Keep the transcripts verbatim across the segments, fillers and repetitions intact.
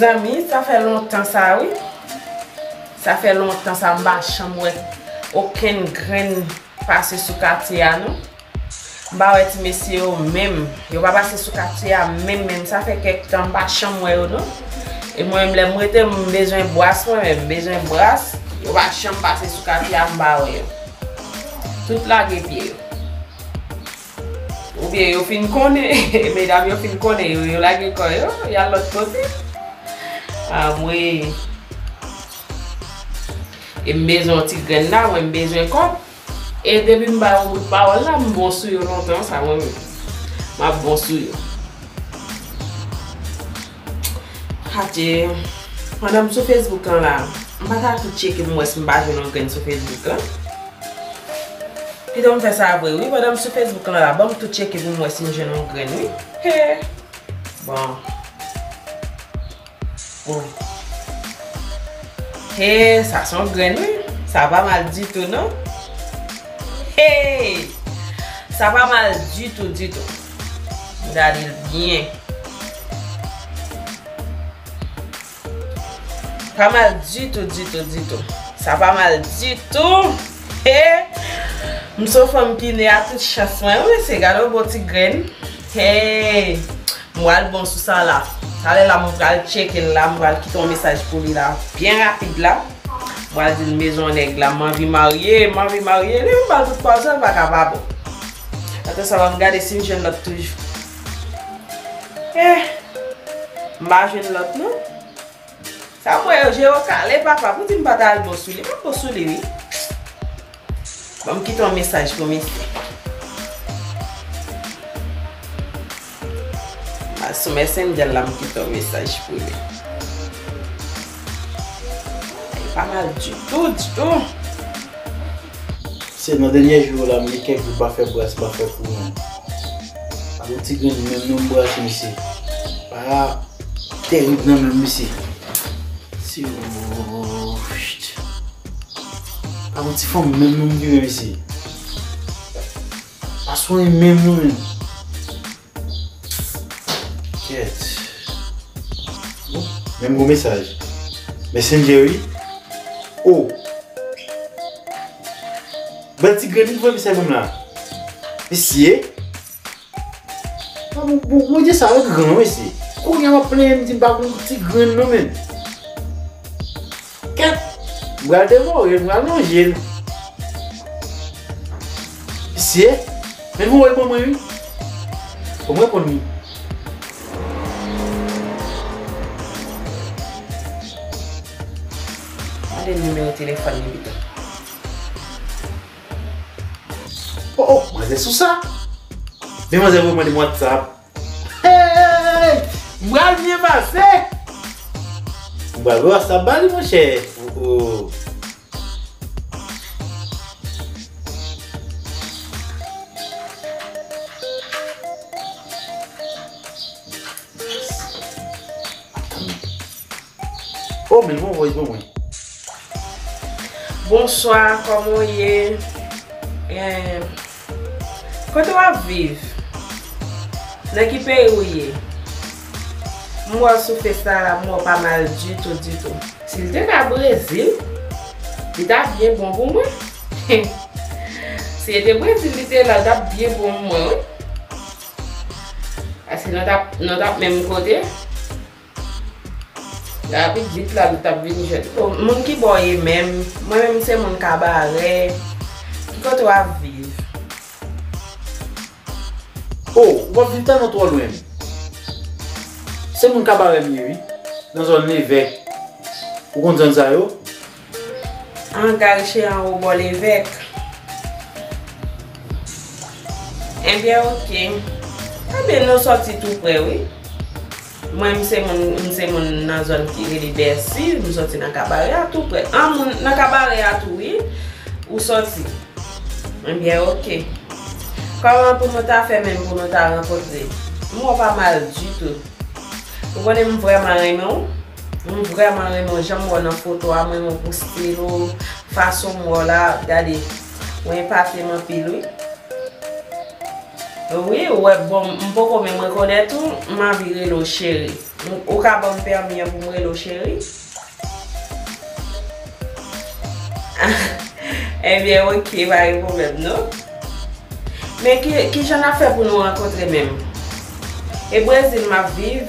Mezanmi, sa fè lontan sa wi. Sa fè lontan sa m pa janm wè okenn grenn pase sou katye a non. M pa wè ti mesye yo menm. Yo pa pase sou katye a menm menm. Sa fè kèk tan m pa janm wè yo non. E mwen menm lè m rete m bezwen bras mwen menm. M bezwen bras. Yo pa janm pase sou katye a m pa wè yo. Tout lage pye yo. Oubyen yo fin konnen, medam yo fin konnen, yo, yo lage kò yo, y al lòt kote. Anmwey. E m bezwen yon ti grenn la, mwen m bezwen kòb. E depi m ba yo bout pawòl la, m bon sou yo lontan sa mwen menm. M ap bon sou yo. Adje, pandan m sou Facebook lan la, m pa ta tou tcheke pou m wè si m pa jwenn yon grenn sou Facebook lan. Pito m fè sa vre wi, pandan m sou Facebook lan la, ban m tou tcheke pou m wè si m jwenn yon grenn wi. He! Bon. Oh. He, sa se yon grenn wi. Sa pa mal ditou non. He! Sa pa mal ditou, ditou. Gade l byen. Pa mal ditou, ditou, ditou. Sa pa mal ditou. He! M se yon fanm ki ne a tout chans mwen wi, se gade yon bon ti grenn. He! M pral bon sou sa la. Talè la m pral tcheke l la, m pral kite yon mesaj pou li la. Byen rapid la. M pral di l m bezwen yon nèg la, m anvi marye, m anvi marye. Li m ba l tout pawòl sa, l pa ka pa bon. Atann sa va m gade si m jwenn lòt toujou. Eh! M pa jwenn lòt non. Sa m wè yo je yo kale papa, pou di m pa ta al bon sou li, m ap bon sou li wi. Ban m kite yon mesaj pou misye. M al sou Messenger la, m kite yon mesaj pou li. Li pa mal ditou, ditou. Se nan dènye jou yo la, m gen kèk jou m pa fè bras, m pa fè pou mwen. Pa gon ti grenn menm non m brase misye. Pa terib nan menm misye. Si, oh, shit. Pa gon ti fanm menm non m vire misye. Pa swen menm non menm. Kèt. Bon, menm gon mesaj. Messenger wi. Oh. Bèl ti grenn li voye mesaj ban m la. Mesye. Bon, bon, Bondye sa yo gran mesye. Kounye a w ap plenyen m di m pa gon ti grenn non menm. Kèt. M pral devore l, m pral manje l. Mesye, men voye l ban mwen wi. Fò m reponn li. Gade nimewo telefòn li pito. Oh, oh, manzè sou sa. Men manzè voye mande m WhatsApp. Hey! M pral byen pase. M pral wè WhatsApp ba li, monchè. Oh, oh. Oh, men bon voice ban mwen. Bonswa, kòman w ye? Eh, kote w ap viv? Nan ki peyi w ye? M wè w sou Face la, la, m wè w pa mal ditou, ditou. Si l te ka Brezil, li t ap byen bon pou mwen. Si se te Brezil li te la, l t ap byen bon pou mwen, wi. Paske nou t ap, nou t ap menm kote. Rapid vit la, nou t ap vin jwenn. Bon, moun ki bò w ye menm? Mwen menm, se moun Kabarè. Ki kote w ap viv? Oh, ou p ap viv tèlman twò lwen. Se moun Kabarè m ye, wi. Nan zòn Levèk. Ou konn zòn sa yo? An, Gary Chéri anwo bò Levèk. Ebyen, oke. Ebyen, nou sòti tou prè, wi. Mwen, m se moun, m se moun nan zòn ki rele Bèsi, m sòti nan Kabarè a tou prè. An, moun nan Kabarè a tou, wi. Ou sòti. Ebyen, oke. Kòman pou nou ta fè menm pou nou ta rankontre? M wè w pa mal ditou. Ou konnen m vrèman renmen w. M vrèman renmen w. Jan m wè w nan foto a, m renmen w pou stil ou, fason m wè w la. Gade, ou epate m anpil, wi. Wi, ou wè, bon, m poko menm rekonèt ou, m anvi rele w cheri. Ou ka ban m pèmi an pou m rele w cheri? Ebyen, oke, pa gen pwoblèm, non. Men ki, ki jan n ap fè pou nou rankontre menm? E Brezil m ap viv,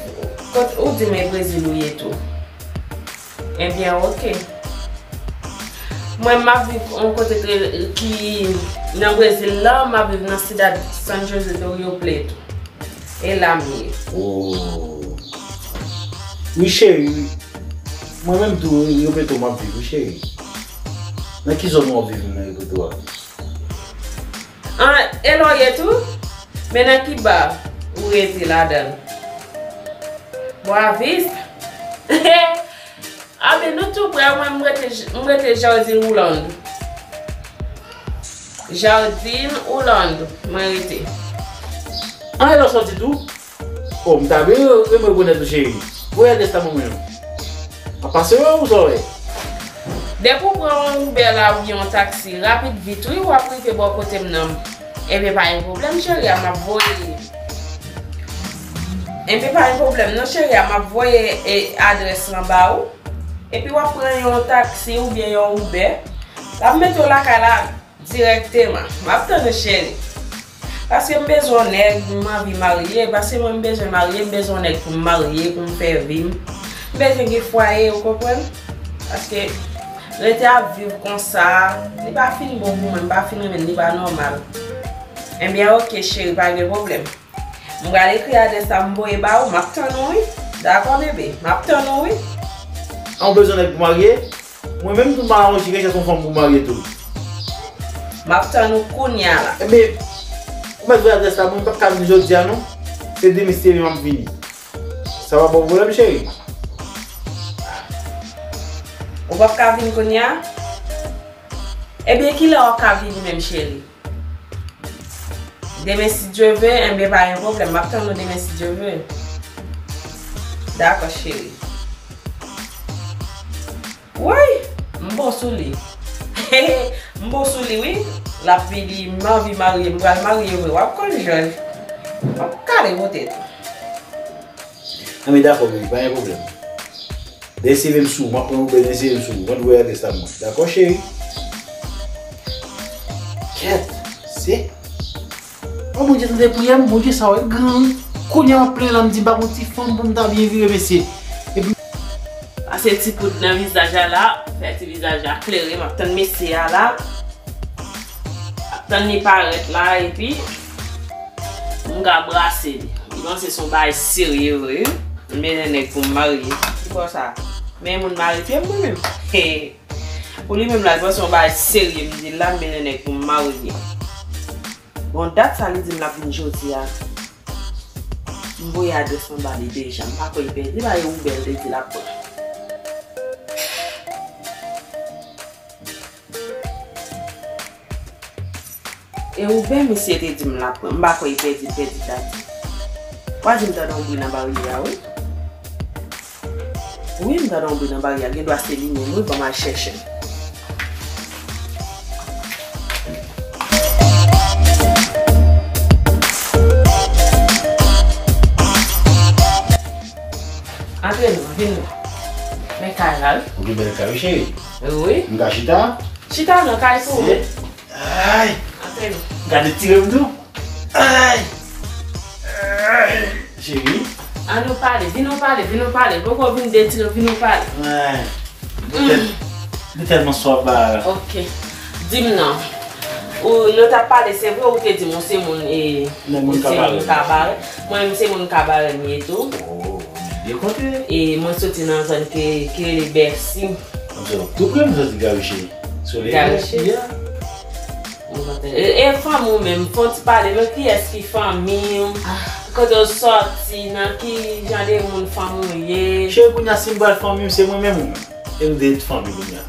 kot ou di m e Brezil ou ye tou? Ebyen, oke. Mwen, m ap viv yon kote ki nan Brezil la, m ap viv nan Cidade São José do Rio Preto. E la m ye. Oh. Wi, cheri. Mwen menm tou, Rio Preto m ap viv, wi, cheri. Nan ki zòn w ap viv nan Rio Preto a? An, e la w ye tou? Men nan ki ba ou rete ladan l? Boa Vista? A, men nou tou prè, mwen, m rete, m rete Jardim Orlando. Jardim Orlando, mwen rete. An, e la w sòti tou? Oh, m ta byen renmen rekonèt ou, cheri. Voye adrès la ban mwen non. M ap pase wè ou sa w wè. Depi w pran yon Uber la oubyen yon taksi, rapid vit wi, w ap rive bò kote m nan. Enben pa gen pwoblèm, cheri a, m ap voye. Enben pa gen pwoblèm non, cheri a, m ap voye, e, adrès lan ba ou. Epi w ap pran yon taksi oubyen yon Uber. L ap mete w lakay la dirèkteman. M ap tann ou, cheri. Paske m bezwen yon nèg, m anvi marye. Paske mwen, m bezwen marye, m bezwen yon nèg pou m marye, pou m fè vi m. M bezwen gen fwaye, ou konprann? Paske rete ap viv konsa, li pa fin bon pou mwen, m pa fin renmen l, li pa nòmal. Enben, oke, cheri, pa gen pwoblèm. M pral ekri adrès la, m voye ba ou, m ap tann ou, wi. Dakò, bebe? M ap tann ou, wi. An, ou bezwen nèg pou marye? Mwen menm tou m aranje rechèch yon fanm pou marye tou. M ap tann ou kounye a la. Ebyen, ou mèt voye adrès la, mwen m p ap ka vin jodi a non. Se demen si Dye vle m ap vini. Sa pa ba w pwoblèm, cheri? Ou p ap ka vin kounye a? Ebyen, kilè w ap ka vini menm, cheri? Demen si Dye vle, enben pa gen pwoblèm. M ap tann ou demen si Dye vle. Dakò, cheri. Woy! M bon sou li. M bon sou li, wi. L ap vini, m anvi marye, m pral marye vre. W ap konn jòj. W ap kale poutèt ou. Anben, dakò, baby, pa gen pwoblèm. Dèyè seve m sou ou, m ap pran Uber, dèyè seve m sou ou. Mwen voye adrès la mwen. Dakò, cheri? Kèt, se. Oh, Bondye tande priyè m, Bondye sa w wè gran wi. Kounye a m ap plenyen la, m di m pa gon ti fanm pou m ta byen vire, mesye. Epi. Pase ti poud nan vizaj a la, fè ti vizaj la klere, m ap tann mesye a la. M ap tann li parèt la, epi m ka brase li. Li panse se yon bagay serye vre wi. M bezwen nèg pou m marye. Ki bò sa? Men moun mare pye m mwen menm. Pou li menm la, li panse se yon bagay serye m di l la, m bezwen nèg pou m marye. Bon, dat sa li di m l ap vin jodi a. M voye adrès lan ba li deja. M pa kwè li pèdi, li pa gen Uber, li te di l ap pran. E Uber misye te di m l ap pran. M pa kwè li pèdi, li pèdi dat. W a di m tande yon bri nan baryè a, wi. Wi, m tande yon bri nan baryè a. Gen dwa se li menm, wi, ban m al chèche l. Antre non, vin non. Men kay la, wi. Ou gen bèl kay, wi, cheri. Wi. M ka chita? Chita non, kay pou ou. Ay! Antre non. Gade tire m tou. Ay! Ay! Cheri. An nou pale, vin nou pale, vin nou pale. Poko vin detire, vin nou pale. Ay! Li tèl-, li tèlman swaf bagay la. Ok. Di m non. Ou, nou t ap pale, se vre ou te di m ou se moun, e, ou se moun Kabarè. Mwen menm se moun Kabarè m ye tou. Oh, byen kontre. E mwen soti nan zòn ke, ki rele Bèsi. Tou pre m soti Gariche. Sou Gariche. Yeah. E, e fanmi w menm, fè yon ti pale, men kiyès ki fanmi w? Kote w sòti, nan ki jan de moun fanmi w ye? Cheri, kounye a, si m pral fanmi m, se mwen menm ou menm. E nou de fanmi kounye a.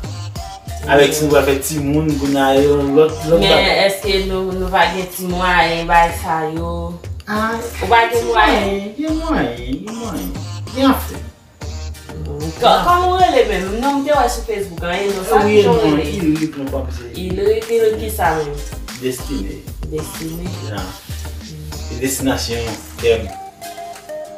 Avèk si nou pral fè timoun, kounye a, e yon lòt, lòt bagay. Men èske nou, nou va gen ti mwayen, bagay sa yo? Ou pa gen mwayen? Gen mwayen, gen mwayen. Gen afè. Kò-, kòman w rele menm? Non, m te wè sou Facebook an, e non sa, kijan w rele? Ilrik, non, pa misye. Ilrik, Ilrik ki sa menm? Destine. Destine. Ya. Destinasyon kè m.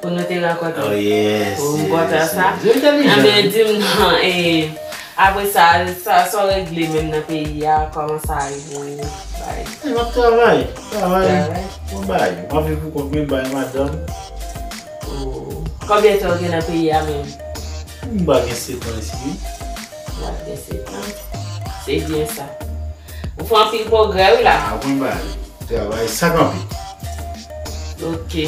Pou nou te rankontre. Oh, yes, oh, m kontan sa. Yo entèlijan. Anben, di m non, e, apre sa, sa, sa w regle menm nan peyi a, kòman sa rive, bay? E, m ap travay, travay. Travay. Bon, bay, m ap viv pou kont mwen, bay madanm. Oh. Konbyen tan w gen nan peyi a menm? M ba gen sèt an isi, wi. Ba gen sèt an. Se byen sa. Ou fè anpil pwogrè, wi, la. Ah, mwen ba travay sa kanpe. Ok.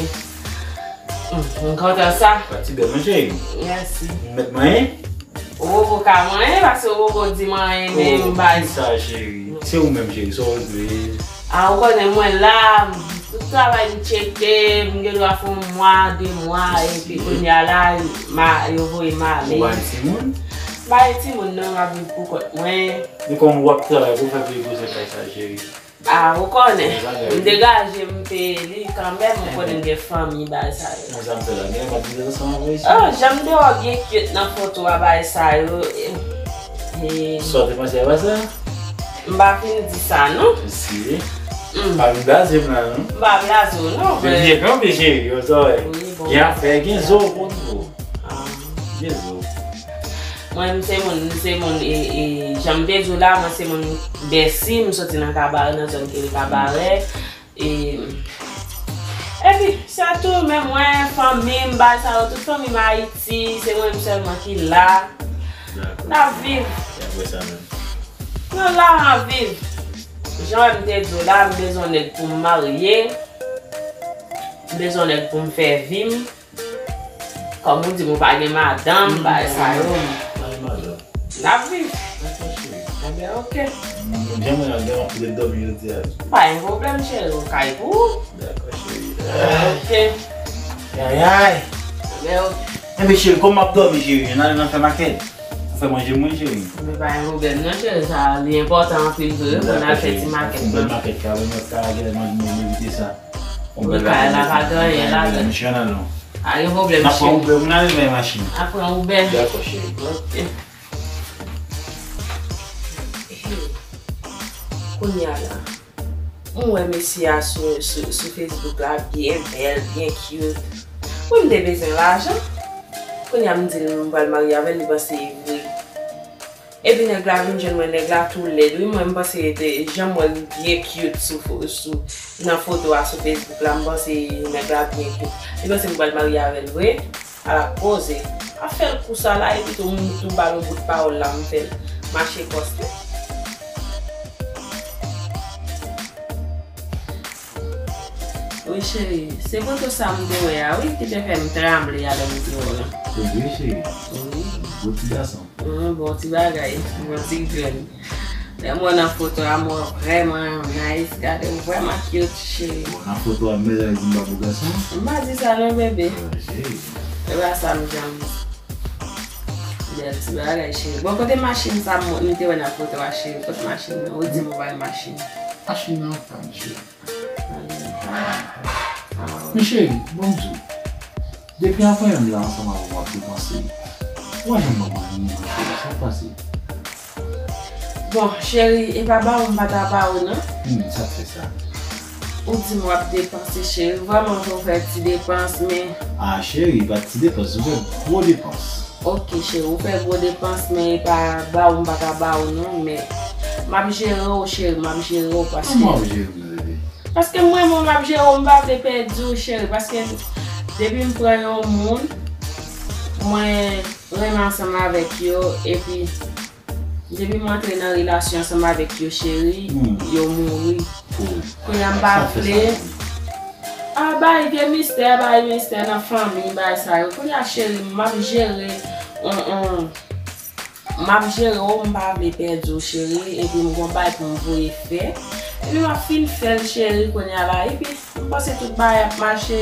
Hmm, m kontan sa. Pati bèl, mon cheri. Mèsi. M mèt manyen? Ou poko ka manyen, paske ou poko di manyen, men m bay. Ki sa, cheri? Se ou menm, cheri, sa w vle? Ah, ou konnen mwen la, tout travay m tcheke, m gen dwa fè yon mwa, de mwa, epi kounye a la, ma-, yo voye m ale. Ou bay timoun? M bay timoun non, m ap viv pou kont mwen. Men kòman w ap travay pou fè peye gwosè kay sa, cheri? Ah, ou konnen. M degaje m peye li kanmenm, ou konnen m gen fanmi, bagay sa yo. Konsa m fè la, gen lè m ap viv ansanm avè w isi. Oh, jan m te wè w byen cute nan foto a, bagay sa yo. E, e. Sa w te panse a bagay sa? M pa fin di sa, non. Si. Hmm. Pa vin blaze m la, non. M pa blaze w, non, men. Byen kanpe, cheri, yo, sa w wè. Wi, bon. Gen afè, gen zo, bon, bon. Ah. Gen zo. Mwen, m se moun, m se moun, e, e, jan m te di w la, mwen se moun Bèsi, m soti nan Kabarè, nan zòn ki rele Kabarè. E, epi, se tou, men mwen, fanmi m, bagay sa yo, tout fanmi m Ayiti, se mwen menm sèlman ki la. Dakò. N ap viv. E apre sa menm? Nou la, n ap viv. Jan m te di w la, m bezwen nèg pou m marye. M bezwen nèg pou m fè vi m. Kòm ou di m ou pa gen madanm, bagay sa yo. Pa gen madanm. N ap viv. Dakò, cheri. Enben, ok. Jan mwen ap gen anpil dòmi jodi a. Pa gen pwoblèm, cheri, ou kay pou ou. Dakò, cheri. Ok. Ayayay. Enben, ok. Enben, cheri, kòm m ap dòmi, cheri, n ale nan fè makèt. Ou fè manje mwen, cheri. Men pa gen pwoblèm, non, cheri, sa, li enpòtan anpil vre, pou n al fè ti makèt, non. Bèl makèt, ka, mwen ka gen manje mwen merite sa. Wi, kay la pa gen anyen ladan. Mesye, nan non. Pa gen pwoblèm, cheri. N ap pran Uber, moun ale bay machin. N ap pran Uber. Dakò, cheri. Ok. Kounye a la, m wè mesye a sou, sou, sou Facebook la, byen bèl, byen cute. Mwen, m te bezwen lajan. Kounye a, m di l m pral marye avè l, li panse e vre. Epi nèg la vin jwenn mwen, nèg la tou lèd, wi, mwen, m panse te, jan m wè l byen cute sou fo-, sou, nan foto a sou Facebook la, m panse nèg la byen cute. Li panse m pral marye avè l vre, ala koze. A fè l kou sa la, epi tou, m tou ba l yon bout pawòl la, m fè l mache pòste. Wi, cheri, se foto sa m te wè a, wi, ki te fè m tranble a lè m te wè w lan. Se vre, cheri. Wi. Bon ti gason. Hum, bon ti bagay, bon ti grenn. Lè m wè w nan foto a, m wè w vrèman nice, gade w vrèman cute, cheri. Bon, nan foto a, m bezwen di m pa bo gason? M pa di sa non, bebe. Wi, cheri. E pa sa m janm di. Bèl ti bagay, cheri. Bon, kote machin sa m, m te wè nan foto a, cheri? Kote machin nan? Ou di m ou bay machin. Machin nan pa m, cheri. Men cheri, bon m di w, depi avan menm la ansanm avè w m ap depanse. Ou pa janm ban m anyen non cheri, sa k pase? Bon, cheri, e pa ba ou m pa ta ba ou non. Hmm, sa k fè sa? Ou di m w ap depanse, cheri, vrèman fò w fè ti depans, men. Ah, cheri, pa ti depans, ou fè gwo depans. Ok, cheri, ou fè gwo depans, men e pa ba ou m pa ka ba ou non, men m ap jere w, cheri, m ap jere w paske. Kòman w ap jere m, bebe? Paske mwen, mwen, m ap jere w, m pa vle pèdi w, cheri, paske depi m pran yon moun, mwen renmen ansanm avèk yo, epi depi m antre nan relasyon ansanm avèk yo, cheri, hmm, yo mouri. Oh. Kounye a m pa vle. Ah, bay vye mistè, bay mistè nan fanmi, bay sa yo. Kounye a, cheri, m ap jere, on, on, m ap jere w, m pa vle pèdi w, cheri, epi m gon bay pou m voye fè. Epi m ap fin fè l, cheri, kounye a la. Epi, m panse tout bagay ap mache.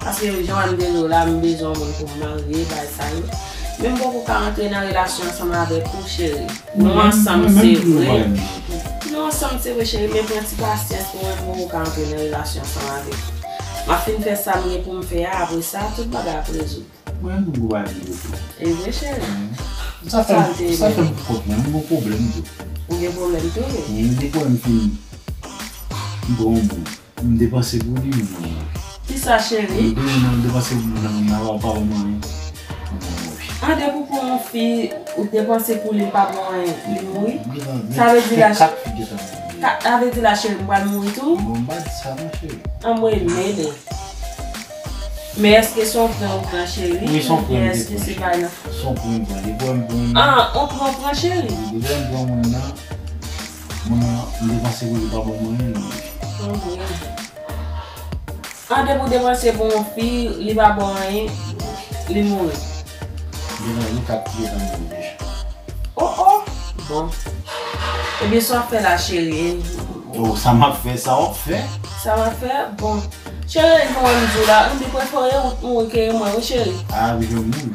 Paske jan m te di w la, m bezwen yon moun pou m marye, bay sa yo. Men m poko ka antre nan relasyon ansanm avèk ou, cheri. Nou ansanm, se vre. Nou ansanm, se vre, cheri, men pran ti pasyans pou mwen, m poko ka antre nan relasyon ansanm avèk ou. M ap fin fè sa m gen pou m fè a, apre sa, tout bagay ap rezoud. Mwen menm tou m gon bagay pou m di tou. E vre, cheri. Sa fè m, sa fè m pou kont mwen, m gon pwoblèm tou. Ou gen pwoblèm tou, wi? M gen pwoblèm fini. M gon moun. M depanse pou li, mwen. Sa, cheri. Depi nan depanse pou moun nan, moun nan pa, pa ban mwen anyen. An, depi pou yon fi, ou depanse pou li, pa ban anyen, li mouri. Sa vle di la, sa vle di la, cheri, m pral mouri tou? Bon, m pa di sa non, cheri. An, mwen mele. Men èske se yon pran ou pran, cheri? Wi, se yon pran m te pran, cheri. Se yon pran m pran. Depi m pran moun nan. An, yon pran ou pran, cheri? Wi, depi m pran moun nan, moun nan, m depanse pou li, pa ban mwen anyen, li mouri. An, mwen. An, depi w depanse pou yon fi, li pa ba w anyen, li mouri. Gen nan li kat ki gentan mouri deja. Oh, oh! Bon. Ebyen, sa w ap fè la, cheri? Oh, sa m ap fè, sa w ap fè? Sa m ap fè? Bon. Cheri, jan w di w la, m di prefere ou t mouri ke mwen, wi, cheri. Ah, wi, jan m di.